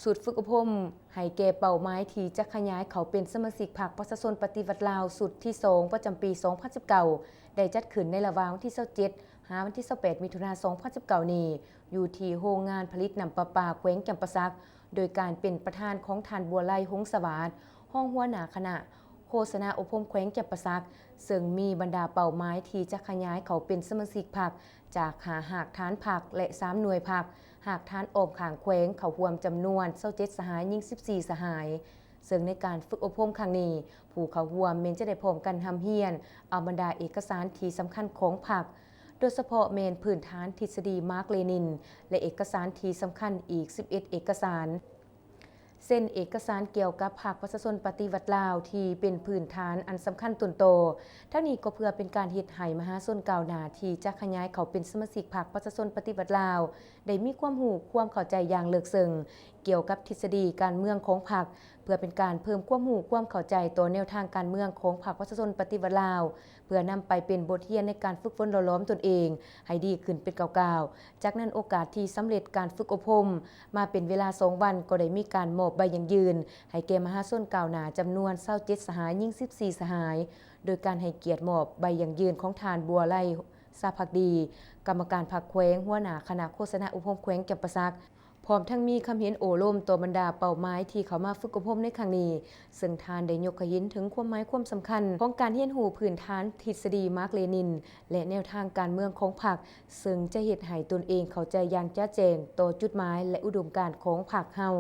ຊຸດຝຶກອົບຮົມໃຫ້ແກ່ເປົ້າໝາຍທີ່ຈະຂະຫຍາຍເຂົ້າເປັນສະມາຊິກພັກປະຊາຊົນປະຕິວັດລາວຊຸດທີສອງ ປະຈຳປີສອງພັນສິບເກົ້າ ໄດ້ຈັດຂຶ້ນໃນລະຫວ່າງວັນທີຊາວເຈັດ ຫາວັນທີຊາວແປດ ມິຖຸນາ ສອງພັນສິບເກົ້ານີ້ ຢູ່ທີ່ໂຮງງານຜະລິດນ້ຳປະປາແຂວງຈຳປາສັກ ໂດຍການເປັນປະທານຂອງທ່ານ ບົວໄລ ຫົງສະຫວາດ ຮອງຫົວໜ້າຄະນະໂຄສະນາອົບຮົມແຂວງຈຳປາສັກ, ເຊິ່ງມີບັນດາເປົ້າໝາຍທີ່ຈະຂະຫຍາຍເຂົ້າເປັນສະມາຊິກພັກ ຈາກຫ້າຮາກຖານພັກ ແລະ ສາມໜ່ວຍພັກຮາກຖານອ້ອມຂ້າງແຂວງ ເຂົ້າຮ່ວມຈຳນວນຊາວເຈັດສະຫາຍ, ຍິງສິບສີ່ສະຫາຍ. ເຊິ່ງໃນການຝຶກອົບຮົມຄັ້ງນີ້, ຜູ້ເຂົ້າຮ່ວມແມ່ນຈະໄດ້ພ້ອມກັນຮ່ຳຮຽນເອົາບັນດາເອກະສານທີ່ສຳຄັນຂອງພັກ, ໂດຍສະເພາະແມ່ນພື້ນຖານທິດສະດີມາກເລນິນ ແລະ ເອກະສານທີ່ສຳຄັນອີກສິບເອັດເອກະສານ ເຊັ່ນ ເອກະສານກ່ຽວກັບພັກປະຊາຊົນປະຕິວັດລາວ ທີ່ເປັນພື້ນຖານອັນສຳຄັນຕົ້ນຕໍ. ທັງນີ້ກໍເພື່ອເປັນການເຮັດໃຫ້ມະຫາຊົນກ້າວໜ້າທີ່ຈະຂະຫຍາຍເຂົ້າເປັນສະມາຊິກພັກປະຊາຊົນປະຕິວັດລາວ ໄດ້ມີຄວາມຮູ້ຄວາມເຂົ້າໃຈຢ່າງເລິກເຊິ່ງກ່ຽວກັບທິດສະດີການເມືອງຂອງພັກ, ເພື່ອເປັນການເພີ່ມຄວາມຮູ້ຄວາມເຂົ້າໃຈຕໍ່ແນວທາງການເມືອງຂອງພັກປະຊາຊົນປະຕິວັດລາວ, ເພື່ອນຳໄປເປັນບົດຮຽນໃນການຝຶກຝົນຫຼໍ່ຫຼອມຕົນເອງໃຫ້ດີຂຶ້ນເປັນກ້າວໆ. ຈາກນັ້ນໂອກາດທີ່ສຳເລັດການຝຶກອົບຮົມມາເປັນເວລາສອງວັນ ກໍໄດ້ມີການມອບໃບຢັ້ງຢືນໃຫ້ແກ່ມະຫາຊົນກ້າວໜ້າຈຳນວນຊາວເຈັດສະຫາຍ, ຍິງສິບສີ່ສະຫາຍ, ໂດຍການໃຫ້ກຽດມອບໃບຢັ້ງຢືນຂອງທ່ານ ບົວໄລ ສາພັກດີ ກຳມະການພັກແຂວງ, ຫົວໜ້າຄະນະໂຄສະນາອົບຮົມແຂວງຈຳປາສັກ, ພ້ອມທັງມີຄຳເຫັນໂອ້ລົມຕໍ່ບັນດາເປົ້າໝາຍທີ່ເຂົ້າມາຝຶກອົບຮົມໃນຄັ້ງນີ້, ເຊິ່ງທ່ານໄດ້ຍົກໃຫ້ເຫັນເຖິງຄວາມໝາຍຄວາມສຳຄັນຂອງການຮຽນຮູ້ພື້ນຖານທິດສະດີມາກເລນິນ ແລະ ແນວທາງການເມືອງຂອງພັກ, ເຊິ່ງຈະເຮັດໃຫ້ຕົນເອງເຂົ້າໃຈຢ່າງຈະແຈ້ງຕໍ່ຈຸດໝາຍ ແລະ ອຸດົມການຂອງພັກເຮົາ.